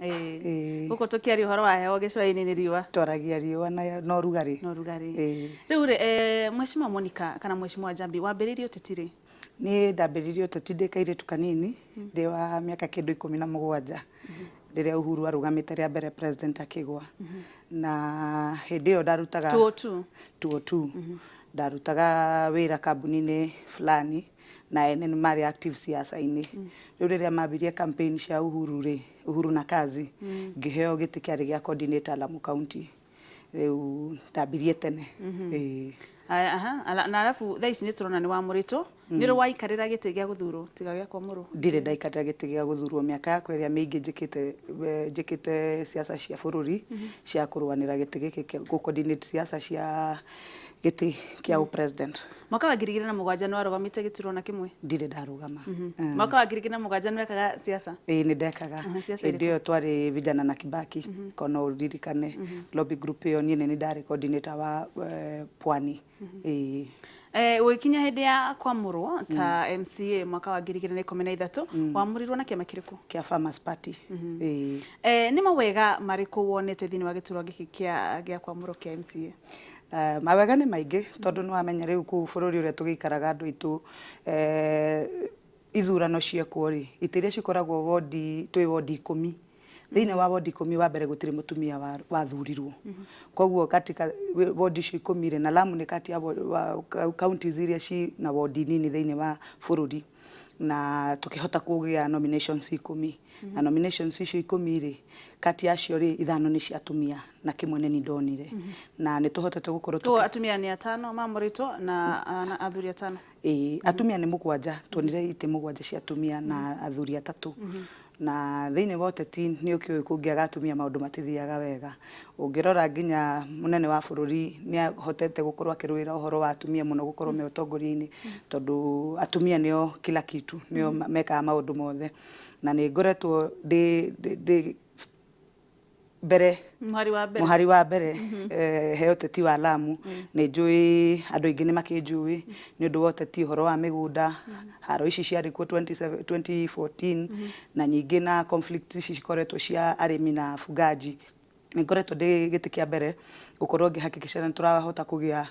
Ĩĩ. Gũkũ tũkĩaria ũhoro wa heho gĩcũa-inĩ nĩ riũa. Twaragia riũa na ũrugarĩ. Na ũrugarĩ. Ĩĩ. Rĩu rĩ, Mheshimiwa Monica kana Mheshimiwa Njambi, wambĩrĩirie ũteti rĩ? Niĩ ndambĩrĩirie ũteti ndĩ kairĩtu kanini, ndĩ wa mĩaka kĩndũ 17, rĩrĩa Uhuru arũgamĩte rĩa mbere president akĩgwa. Na hĩndĩ ĩyo ndarutaga 202. 202. Ndarutaga wĩra kambuni-inĩ fulani na ene nĩ marĩ active siasa-inĩ. Rĩu rĩrĩa mambirie campaign cia Uhuru rĩ, Uhuru na Kazi, ngĩheo gĩtĩ kĩarĩ gĩa coordinator Lamu County. Rĩu ndambirie tene. Ĩĩ. Aya, aha, na arabu thaa ici nĩ tũrona nĩ wamũrĩtwo. Nĩ ũrĩ waikarĩra gĩtĩ gĩa gũthurwo tiga gĩa kwamũrwo? Ndirĩ ndaikarĩra gĩtĩ gĩa gũthurwo. Mĩaka yakwa ĩrĩa mĩingĩ njĩkĩte siasa cia bũrũri, cia kũrũanĩra gĩtĩ gĩkĩ kĩa gũ coordinate siasa cia gĩtĩ kĩa ũ president. Mwaka wa 2007 nĩ warũgamĩte gĩturwa ona kĩmwe? Ndirĩ ndarũgama. Mwaka wa 2007 nĩ wekaga siasa? Ĩĩ nĩ ndekaga. Siasa Hĩndĩ ĩyo twarĩ Vijana na Kibaki, korwo no ũririkane lobby group ĩyo niĩ nĩ niĩ ndarĩ coordinator wa Pwani. Ĩĩ. Ũgĩkinya hĩndĩ ya kwamũrwo ta MCA mwaka wa 2013, wamũrirwo na kĩama kĩrĩkũ? Kĩa Farmers Party. Ĩĩ. Nĩ mawega marĩkũ wonete thĩinĩ wa gĩturwa gĩkĩ gĩa kwamũrwo kĩa MCA? Mawega nĩ maingĩ tondũ nĩ wamenya rĩu kũu bũrũri ũrĩa tũgĩikaraga andũ aitũ ithurano ciekwo rĩ, itĩ iria cikoragwo wondi, twĩ wondi 10. Thĩinĩ wa wondi 10 wa mbere gũtirĩ mũtumia wathurirwo. Koguo katika wondi icio 10 rĩ, na Lamu nĩ kati ya counties iria ci na wondi nini thĩinĩ wa bũrũri. Na tũkĩhota kũgĩa nominations 10. Na nominations icio 10 rĩ, kati yacio rĩ, ithano nĩ cia atumia na kĩmwe nĩ niĩ ndonire. Na nĩ tũhotete gũkorwo Koguo atumia nĩ atano mamũrĩtwo na athuri atano. Ĩĩ, atumia nĩ mũgwanja, tuonire itĩ mũgwanja cia atumia na athuri atatũ. Na thĩinĩ wa ũteti nĩ ũkĩũĩ kũngĩaga atumia maũndũ matithiaga wega. Ũngĩrora nginya mũnene wa bũrũri nĩ ahotete gũkorwo akĩrũĩra ũhoro wa atumia mũno gũkorwo me ũtongoria-inĩ, tondũ atumia nĩo kila kitu, nĩo mekaga maũndũ mothe. Na nĩ ngoretwo ndĩ mbere Mũhari wa mbere. Mũhari wa mbere he ũteti wa Lamu. Nĩ njũĩ andũ aingĩ nĩ makĩnjũĩ nĩ ũndũ wa ũteti ũhoro wa mĩgũnda, haro ici ciarĩ kuo 2014 na nyingĩ na conflict ici cikoretwo cia arĩmi na afugaji. Nĩ ngoretwo ndĩ gĩtĩ kĩa mbere gũkorwo ngĩ hakikisha nĩ tũrahota kũgĩa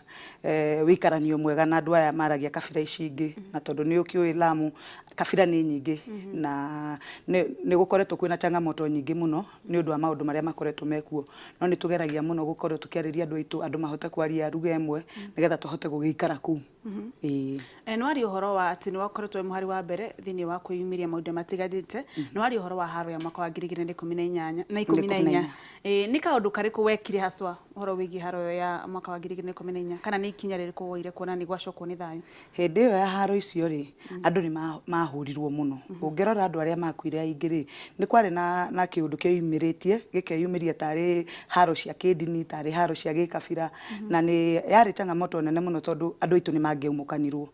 wĩikaranio mwega na andũ aya maragia kabira ici ingĩ, na tondũ nĩ ũkĩũĩ Lamu kabira nĩ nyingĩ na nĩ gũkoretwo kwĩna changamoto nyingĩ mũno nĩ ũndũ wa maũndũ marĩa makoretwo mekuo, no nĩ tũgeragia mũno gũkorwo tũkĩarĩria andũ aitũ, andũ mahote kwaria lugha ĩmwe nĩgetha tũhote gũgĩikara kũu. Ĩĩ. Nĩ waria ũhoro wa atĩ nĩ wakoretwo wĩ mũhari wa mbere thĩinĩ wa kwĩyumĩria maũndũ matiganĩte. Nĩ waria ũhoro wa haro ya mwaka wa 2014 na 14. Ĩĩ, nĩ kaũndũ karĩkũ wekire haswa ũhoro wĩgiĩ haro ĩyo ya mwaka wa 2014 kana nĩ ikinya rĩrĩkũ woire kuona nĩ gwacokwo nĩ thayũ? Hĩndĩ ĩyo ya haro icio rĩ, andũ nĩ mahũrirwo mũno. Ũngĩrora andũ arĩa makuire aingĩ rĩ, nĩ kwarĩ na kĩũndũ kĩeyumĩrĩtie, gĩkeyumĩria tarĩ haro cia kĩndini, tarĩ haro cia gĩkabira, na nĩ yarĩ changamoto nene mũno tondũ andũ aitũ nĩ mangĩaumũkanirwo.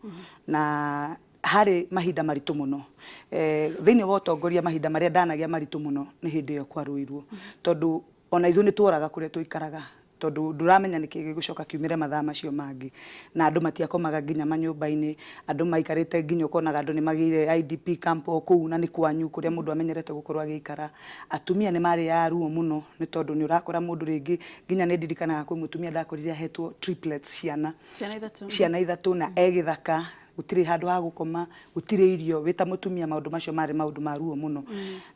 Na harĩ mahinda maritũ mũno. Thĩinĩ wa ũtongoria mahinda marĩa ndanagĩa maritũ mũno nĩ hĩndĩ ĩyo kwarũirwo. Tondũ ona ithuĩ nĩ tworaga kũrĩa twaikaraga tondũ ndũramenya nĩkĩ gĩgũcoka kiumĩre mathaa macio mangĩ. Na andũ matiakomaga nginya manyũmba-inĩ, andũ maikarĩte nginya ũkonaga andũ nĩ magĩire IDP camp o kũu na nĩ kwanyu kũrĩa mũndũ amenyerete gũkorwo agĩikara. Atumia nĩ marĩaga ruo mũno nĩ tondũ nĩ ũrakora mũndũ rĩngĩ nginya nĩ ndirikanaga kwĩ mũtumia ndakorire ahetwo triplets ciana. Ciana ithatũ. Ciana ithatũ na e gĩthaka, gũtirĩ handũ ha gũkoma, gũtirĩ irio, wĩ ta mũtumia maũndũ macio marĩ maũndũ ma ruo mũno.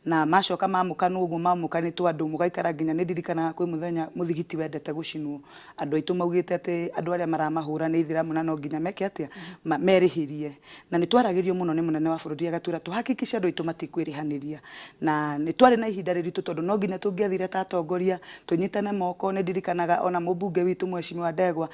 Na macoka mamũkanwo ũguo mamũkanĩtwo andũ mũgaikara nginya nĩ ndirikanaga kwĩ mũthenya mũthigiti wendete gũcinwo. Andũ aitũ maugĩte atĩ andũ arĩa maramahũra nĩ ithĩramu na no nginya meke atĩa? Merĩhĩrie. Na nĩ twaragĩrio mũno nĩ mũnene wa bũrũri agatwĩra tũ hakikishe andũ aitũ matikwĩrĩhanĩria. Na nĩ twarĩ na ihinda rĩritũ tondũ no nginya tũngĩathire ta atongoria tũnyitane moko. Nĩ ndirikanaga ona mũmbunge witũ Mheshimiwa Ndegwa,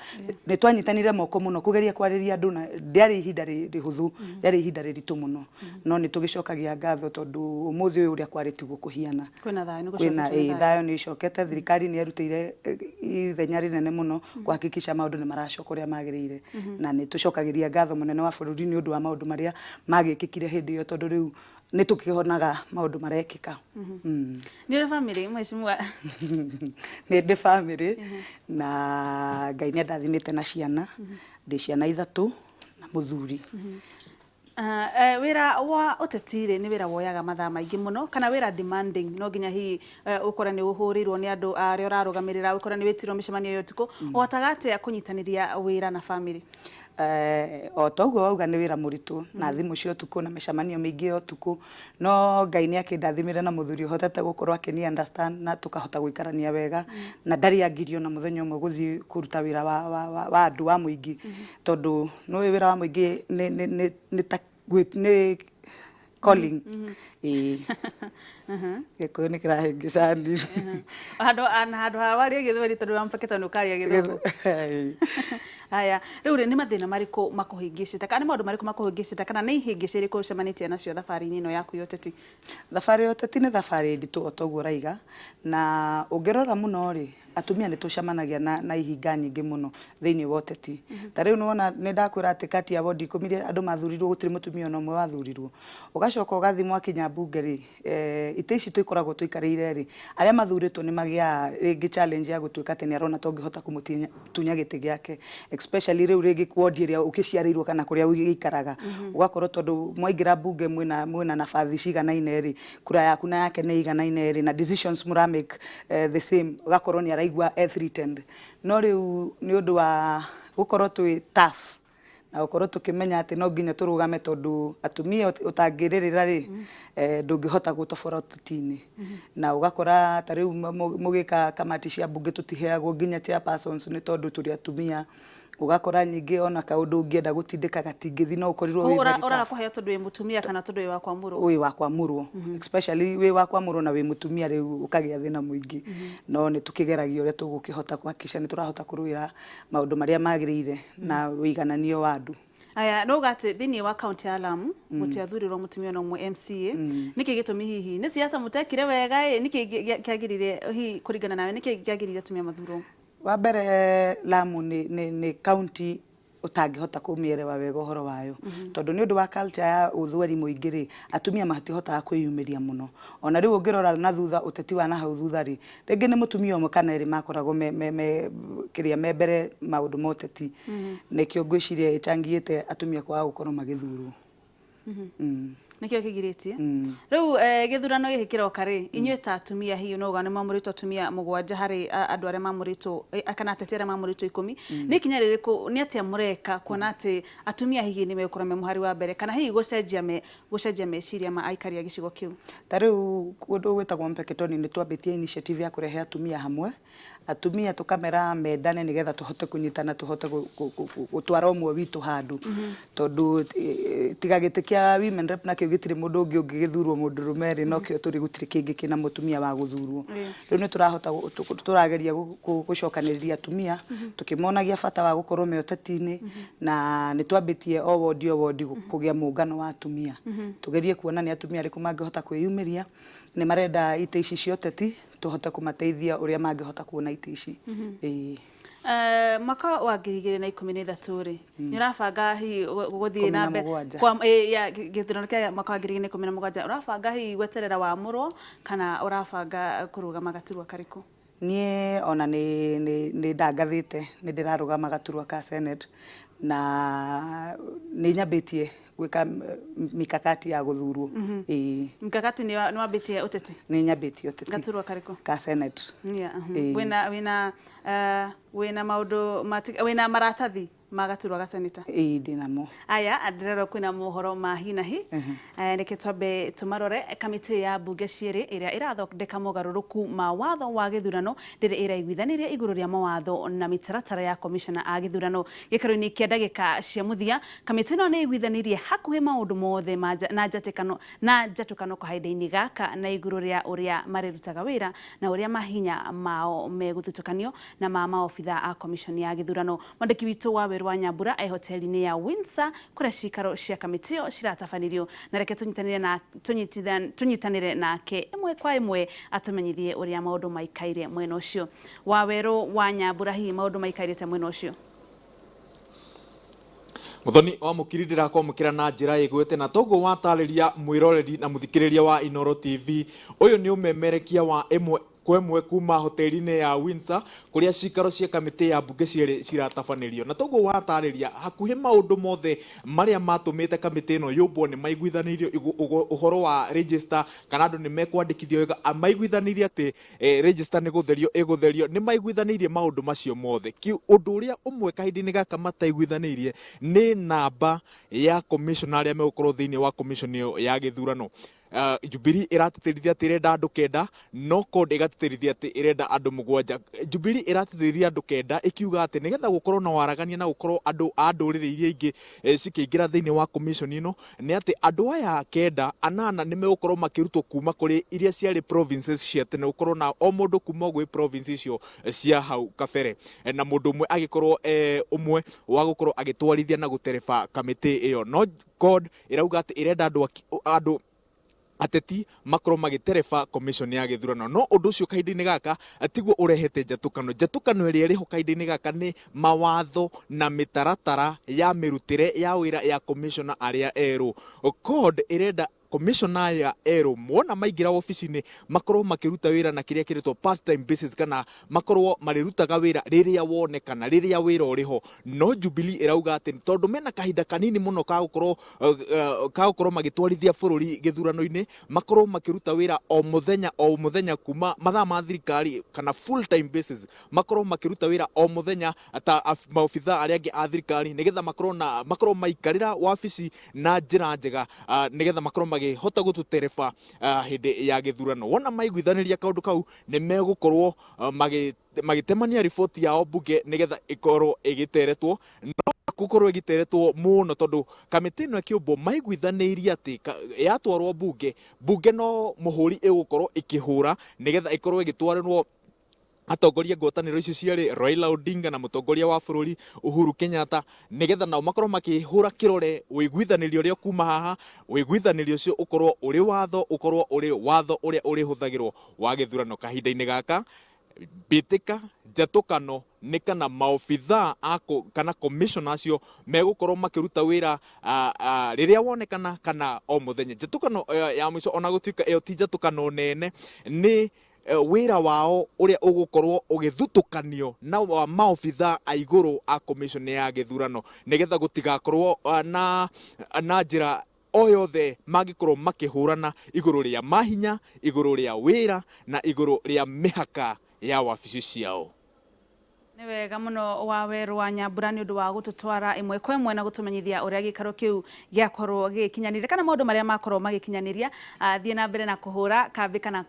nĩ twanyitanire moko mũno kũgeria kwarĩria andũ na rĩarĩ ihinda rĩhũthũ, rĩarĩ ihinda rĩritũ mũno. No nĩ tũgĩcokagia ngatho tondũ ũmũthĩ ũyũ ũrĩa kwarĩ tiguo kũhiana. Kwĩna thayũ, nĩ Kwĩna gũcoketwo nĩ ĩĩ, thayũ. Thayũ nĩ ũcokete, thirikari nĩ yerutĩire ithenya rĩnene mũno kũ hakikisha maũndũ nĩ maracoka ũrĩa magĩrĩire. Na nĩ tũcokagĩria ngatho mũnene wa bũrũri nĩ ũndũ wa maũndũ marĩa magĩkĩkire hĩndĩ ĩyo tondũ rĩu nĩ tũkĩonaga maũndũ marekĩka. Nĩ ũrĩ bamĩrĩ, mheshimiwa? Nĩ ndĩ bamĩrĩ na Ngai nĩ andathimĩte na ciana. Ndĩ ciana ithatũ na mũthuri. Wĩra wa ũteti rĩ, nĩ wĩra woyaga mathaa maingĩ mũno kana wĩra demanding, no nginya hihi ũkore nĩ ũhũrĩirwo nĩ andũ arĩa ũrarũgamĩrĩra, ũkore nĩ wĩtirwo mĩcemanio ya ũtukũ. Ũhotaga atĩa kũnyitanĩria wĩra na bamĩrĩ? O ta ũguo wauga, nĩ wĩra mũritũ na thimũ cia ũtukũ na mĩcemanio mĩingĩ ya ũtukũ, no Ngai nĩ akĩndathimire na mũthuri ũhotete gũkorwo akĩni understand na tũkahota gũikarania wega, na ndarĩ angirio na mũthenya ũmwe gũthiĩ kũruta wĩra wa andũ wa mũingĩ, tondũ nĩũĩ wĩra wa mũingĩ nĩ ta nĩ calling. Ĩĩ, Gĩkũyũ nĩ kĩrahĩngĩca nini. Handũ na handũ ha warie Gĩthweri, tondũ wa Mpeketoni nĩ ũkaria Gĩthũngũ. Haya, rĩu rĩ, nĩ mathĩna marĩkũ makũhĩngĩcĩte, kana nĩ maũndũ marĩkũ makũhĩngĩcĩte, kana nĩ ihĩngĩca irĩkũ ũcemanĩtie nacio thabarĩ-inĩ ĩno yaku ya ũteti? Thabarĩ ya ũteti nĩ thabarĩ nditũ, o ta ũguo ũraiga, na ũngĩrora mũno rĩ, atumia nĩ tũcemanagia na ihinga nyingĩ mũno thĩinĩ wa ũteti. Ta rĩu nĩwona nĩ ndakwĩra atĩ kati ya wondi 10 iria andũ mathurirwo, gũtirĩ mũtumia ona ũmwe wathurirwo. Ũgacoka ũgathiĩ mwakinya mbunge rĩ, itĩ ici tũkoragwo tũikarĩire rĩ, arĩa mathurĩtwo nĩ magĩaga rĩngĩ challenge ya gũtuĩka atĩ nĩ arona ta ũngĩhota kũmũtunya gĩtĩ gĩake, especially rĩu rĩngĩ wondi ĩrĩa ũkĩciarĩirwo kana kũrĩa ũgĩikaraga. Ũgakorwo tondũ mwaingĩra mbunge mwĩna nabathi ciganaine rĩ, kura yaku na yake nĩ iganaine rĩ, na decisions mũra make the same, ũgakorwo nĩ araigua e threatened. No rĩu nĩ ũndũ wa gũkorwo twĩ tough na gũkorwo tũkĩmenya atĩ no nginya tũrũgame, tondũ atumia ũtangĩrĩrĩra rĩ, ndũngĩhota gũtobora ũteti-inĩ. Na ũgakora ta rĩu mũgĩka kamati cia mbunge, tũtiheagwo nginya chairpersons nĩ tondũ tũrĩ atumia. Ũgakora nyingĩ ona kaũndũ ũngĩenda gũtindĩka gatingĩthiĩ, no ũkorirwo wĩ very tough. Ũraga kũheo tondũ wĩ mũtumia kana tondũ wĩ wa kwamũrwo? Wĩ wa kwamũrwo, especially wĩ wa kwamũrwo na wĩ mũtumia, rĩu ũkagĩa thĩna mũingĩ. No nĩ tũkĩgeragia ũrĩa tũgũkĩhota kũhakikisha nĩ tũrahota kũrũĩra maũndũ marĩa magĩrĩire na ũigananio wa andũ. Aya, no uga atĩ thĩinĩ wa kaunti ya Lamu gũtiathurirwo mũtumia ona ũmwe MCA. Nĩkĩ gĩtũmi? Hihi nĩ siasa mũtekire wega ĩ? Nĩkĩ kĩagĩrĩire hihi, kũringana nawe, nĩkĩ kĩagĩrĩire atumia mathurwo? Wa mbere, Lamu nĩ county ũtangĩhota kũmĩerewa wega ũhoro wayo, tondũ nĩ ũndũ wa culture ya ũthweri mũingĩ rĩ, atumia matihotaga kwĩyumĩria mũno. Ona rĩu ũngĩrora na thutha, ũteti wa na hau thutha rĩ, rĩngĩ nĩ mũtumia ũmwe kana erĩ makoragwo me kĩrĩa me mbere maũndũ ma ũteti. Nĩkĩo ngwĩciria ĩchangĩte atumia kwaga gũkorwo magĩthurwo. Nĩkĩo kĩgirĩtie. Rĩu gĩthurano gĩkĩ kĩroka rĩ, inyuĩ ta atumia hihi no uga nĩ mwamũrĩtwo atumia 7 harĩ andũ arĩa mamũrĩtwo, kana ateti arĩa mamũrĩtwo 10, nĩ ikinya rĩrĩkũ, nĩ atĩa mũreka kuona atĩ atumia hihi nĩ megũkorwo me mũhari wa mbere, kana hihi gũcenjia meciria ma aikari a gĩcigo kĩu? Ta rĩu kũndũ gwĩtagwo Mpeketoni nĩ twambĩtie initiative ya kũrehe atumia hamwe, atumia tũkamera mendane nĩgetha tũhote kũnyitana, tũhote gũtwara ũmwe witũ handũ, tondũ tiga gĩtĩ kĩa women rep nakĩo gĩtirĩ mũndũ ũngĩ ũngĩgĩthurwo mũndũrũme rĩ, nokĩo tũrĩ, gũtirĩ kĩngĩ kĩna mũtumia wa gũthurwo. Rĩu nĩ tũrahota tũrageria gũcokanĩrĩria atumia tũkĩmonagia bata wa gũkorwo me ũteti-inĩ, na nĩ twambĩtie o wondi o wondi kũgĩa mũngano wa atumia, tũgerie kuona nĩ atumia arĩkũ mangĩhota kwĩyumĩria, nĩ marenda itĩ ici cia ũteti, tũhote kũmateithia ũrĩa mangĩhota kuona itĩ ici. Ĩĩ. Mwaka wa 2013 rĩ, nĩ ũrabanga hihi gũthiĩ 17. Na mbere ya gĩthurano kĩa mwaka wa 2017, ũrabanga hihi gweterera wamũrwo kana ũrabanga kũrũgama gaturwa karĩkũ? Niĩ ona nĩ ndangathĩte nĩ ndĩrarũgama gaturwa ka Senate, na nĩ nyambĩtie gwĩka mikakati ya gũthurwo. Ĩĩ. Mkakati nĩ wambĩtie ũteti? Nĩ nyambĩtie ũteti. Gaturwa karĩkũ? Ka Senate. Yeah. Wĩna maũndũ wĩna maratathi ma gaturwa ga senator? Ĩĩ, ndĩnamo. Aya, ndĩrerwo kwĩna mohoro ma hi na hi. Reke twambe tũmarore. Kamĩtĩ ya mbunge cierĩ ĩrĩa ĩrathondeka mogarũrũku ma watho wa gĩthurano ndĩrĩ ĩraiguithanĩria igũrũ rĩa mawatho na mĩtaratara ya komishona a gĩthurano. Gĩkaro-inĩ kĩa ndagĩka cia mũthia, kamĩtĩ ĩno nĩ ĩiguithanĩirie hakuhĩ maũndũ mothe na njatĩkano na njatũkano kahinda-inĩ gaka na igũrũ rĩa ũrĩa marĩrutaga wĩra na ũrĩa mahinya mao megũthutũkanio na ma maobitha a komishoni ya gĩthurano. Mwandĩki witũ wa Werũ wa Nyambura e hoteli-inĩ ya Windsor kũrĩa cikaro cia kamĩtĩ ĩyo ciratabanĩrio, na reke tũnyitanĩre nake ĩmwe kwa ĩmwe atũmenyithie ũrĩa maũndũ maikaire mwena ũcio wa Werũ wa Nyambura. Hihi maũndũ maikaire mwena ũcio? Muthoni wa Mukiri, ndĩrakwamũkĩra na njĩra ĩgwete, na toguo watarĩria mwĩroreri na mũthikĩrĩria wa Inoro TV, ũyũ nĩ ũmemerekia wa ĩmwe. Kwa ĩmwe kuma hoteli-inĩ ya Windsor kũrĩa cikaro cia kamĩtĩ ya mbunge cierĩ ciratabanĩrio. Na toguo watarĩria, hakuhĩ maũndũ mothe marĩa matũmĩte kamĩtĩ ĩno yũmbwo nĩ maiguithanĩirio, ũhoro wa register kana andũ nĩ mekwandĩkithio wega, maiguithanĩirie atĩ register nĩ gũtherio ĩgũtherio, nĩ maiguithanĩirie maũndũ macio mothe. Ũndũ ũrĩa ũmwe kahinda-inĩ gaka mataiguithanĩirie nĩ namba ya commissioner arĩa megũkorwo thĩinĩ wa commission ĩyo ya gĩthurano. Jubilee ĩratĩtĩrithia atĩ ĩrenda andũ 9, no CORD ĩgatĩtĩrithia atĩ ĩrenda andũ 7. Jubilee ĩratĩtĩrithia andũ 9 ĩkiuga atĩ nĩgetha gũkorwo na waragania na gũkorwo andũ a ndũrĩrĩ iria ingĩ cikĩingĩra thĩinĩ wa commission ĩno, nĩ atĩ andũ aya 9, 8 nĩ megũkorwo makĩrutwo kuma kũrĩ iria ciarĩ provinces cia tene, gũkorwo na o mũndũ kuma gwĩ province icio cia hau kabere, na mũndũ ũmwe agĩkorwo ũmwe wa gũkorwo agĩtwarithia na gũtereba kamĩtĩ ĩyo. No CORD ĩrauga atĩ ĩrenda andũ ateti makorwo magĩtereba commission ya gĩthurano. No ũndũ ũcio kahinda-inĩ gaka tiguo ũrehete njatũkano. Njatũkano ĩrĩa ĩrĩho kahinda-inĩ gaka nĩ mawatho na mĩtaratara ya mĩrutĩre ya wĩra ya commissioner arĩa erũ. CORD ĩrenda commissioner aya erũ mona maingĩra wabici-inĩ makorwo makĩruta wĩra na kĩrĩa kĩretwo part time basis, kana makorwo marĩrutaga wĩra rĩrĩa wonekana, rĩrĩa wĩra ũrĩho. No Jubilee ĩrauga atĩ tondũ mena kahinda kanini mũno ka gũkorwo magĩtwarithia bũrũri gĩthurano-inĩ, makorwo makĩruta wĩra o mũthenya o mũthenya kuma mathaa ma thirikari, kana full time basis, makorwo makĩruta wĩra o mũthenya ta maobitha arĩa angĩ a thirikari, nĩgetha makorwo na makorwo maikarĩra wabici na njĩra njega, nĩgetha makorwo magĩhota gũtũtereba hĩndĩ ya gĩthurano. Wona maiguithanĩria kaũndũ kau, nĩ megũkorwo magĩtemania riboti yao mbunge nĩgetha ĩkorwo ĩgĩteretwo. No gũkorwo ĩgĩteretwo mũno, tondũ kamĩtĩ ĩno ĩkĩũmbwo maiguithanĩirie atĩ yatwarwo mbunge, mbunge no mũhũri ĩgũkorwo ĩkĩhũra nĩgetha ĩkorwo ĩgĩtwarĩrwo atongoria ngwatanĩro icio cierĩ, Raila Odinga na mũtongoria wa bũrũri Uhuru Kenyatta, nĩgetha nao makorwo makĩhũra kĩrore ũiguithanĩrio ũrĩa kuma haha. Ũiguithanĩrio ũcio ũkorwo ũrĩ watho, ũkorwo ũrĩ watho ũrĩa ũrĩhũthagĩrwo wa gĩthurano. Kahinda-inĩ gaka mbĩtĩka njatũkano nĩ kana maobithaa kana commissioner acio megũkorwo makĩruta wĩra rĩrĩa wonekana kana o mũthenya. Njatũkano ya mũico, ona gũtuĩka ĩyo ti njatũkano nene, nĩ wĩra wao ũrĩa ũgũkorwo ũgĩthutũkanio na wa maobithaa a igũrũ a commission ya gĩthurano, nĩgetha gũtigakorwo na njĩra o yothe mangĩkorwo makĩhũrana igũrũ rĩa mahinya, igũrũ rĩa wĩra na igũrũ rĩa mĩhaka ya wabici ciao. Nĩ wega mũno wa Werũ wa Nyambura nĩ ũndũ wa gũtũtwara ĩmwe kwa ĩmwe na gũtũmenyithia ũrĩa gĩikaro kĩu gĩakorwo gĩgĩkinyanĩria kana maũndũ marĩa makorwo magĩkinyanĩria. Thiĩ na mbere na kũhũra kambĩ kana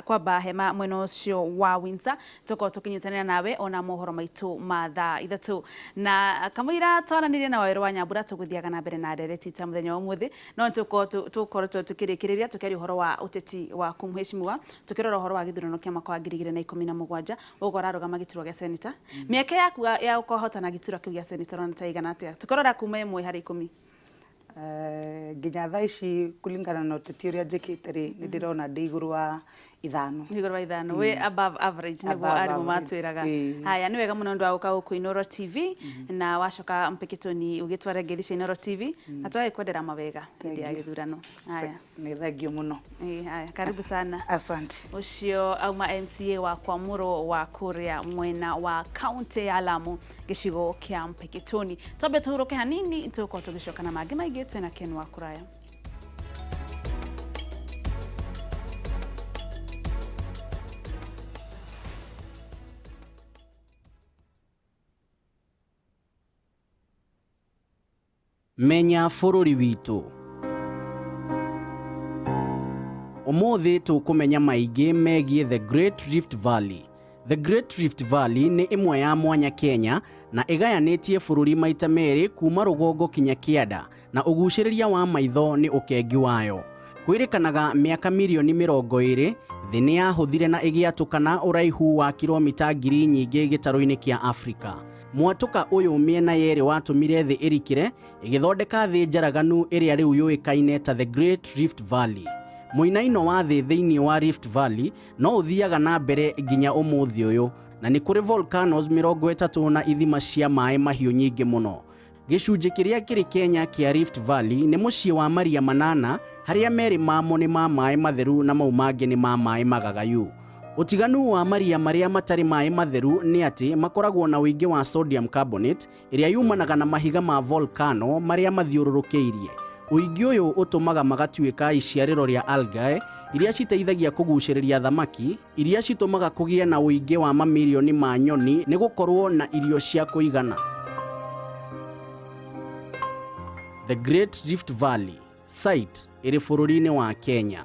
kwamba hema mwena ũcio wa Windsor, tũkorwo tũkĩnyitanĩra nawe ona mohoro maitũ ma thaa 3. Na kamũira twaranĩria na Wawerũ wa Nyambura, tũgũthiaga na mbere na ndereti ta mũthenya wa ũmũthĩ, no nĩ tũkoretwo tũkĩrĩkĩrĩria tũkĩaria ũhoro wa ũteti waku mheshimiwa, tũkĩrora ũhoro wa gĩthurano kĩa mwaka wa 2017. Ũguo ũrarũgama gĩturwa gĩa seneta, mĩeke yaku ya gũkahotana gĩturwa kĩu gĩa seneta ũrona ta ĩigana atĩa, tũkĩrora kuma 1 harĩ 10? Nginya thaa ici, kulingana na ũteti ũrĩa njĩkĩte rĩ, nĩ ndĩrona ndĩ igũrũ wa 5. Igũrũ wa 5, wĩ above average nĩguo arimũ matwĩraga. Haya, nĩ wega mũno ũndũ wa gũka gũkũ Inooro TV, na wacoka Mpeketoni ũgĩtwara ngeithi cia Inooro TV, na twagĩkwendera mawega hĩndĩ ya gĩthurano. Haya. Nĩ thengio mũno. Haya, karibu sana. Asante. Ũcio auma MCA wa Kwamũrwo wa kũrĩa mwena wa kaunti ya Lamu, gĩcigo kĩa Mpeketoni. Twambe tũhurũke hanini, tũgũkorwo tũgĩcoka na mangĩ maingĩ twĩna Ken wa Kũraya. Menya bũrũri witũ. Ũmũthĩ tũkũmenya maingĩ megiĩ The Great Rift Valley. The Great Rift Valley nĩ ĩmwe ya mwanya Kenya na ĩgayanĩtie bũrũri maita merĩ kuma rũgongo kinya kĩanda, na ũgucĩrĩria wa maitho nĩ ũkengi wayo. Kwĩrĩkanaga mĩaka mirioni 20 thĩ nĩ yahũthire na ĩgĩatũkana ũraihu wa kilomita ngiri nyingĩ gĩtarũ-inĩ kĩa Afrika. Mwatũka ũyũ mĩena yerĩ watũmire thĩ ĩrikĩre, ĩgĩthondeka thĩ njaraganu ĩrĩa rĩu yũĩkaine ta The Great Rift Valley. Mũinaino wa thĩ thĩinĩ wa Rift Valley no ũthiaga na mbere nginya ũmũthĩ ũyũ, na nĩ kũrĩ volcanoes 30 na ithima cia maĩ mahiũ nyingĩ mũno. Gĩcunjĩ kĩrĩa kĩrĩ Kenya kĩa Rift Valley nĩ mũciĩ wa maria 8, harĩa merĩ mamo nĩ ma maĩ matheru na mau mangĩ nĩ ma maĩ magagayu. Ũtiganu wa maria marĩa matarĩ maĩ matheru nĩ atĩ makoragwo na ũingĩ wa sodium carbonate ĩrĩa yumanaga na mahiga ma volcano marĩa mathiũrũrũkĩirie. Ũingĩ ũyũ ũtũmaga magatuĩka iciarĩro rĩa algae iria citeithagia kũgucĩrĩria thamaki iria citũmaga kũgĩe na ũingĩ wa mamirioni ma nyoni nĩ gũkorwo na irio cia kũigana. The Great Rift Valley site ĩrĩ bũrũri-inĩ wa Kenya.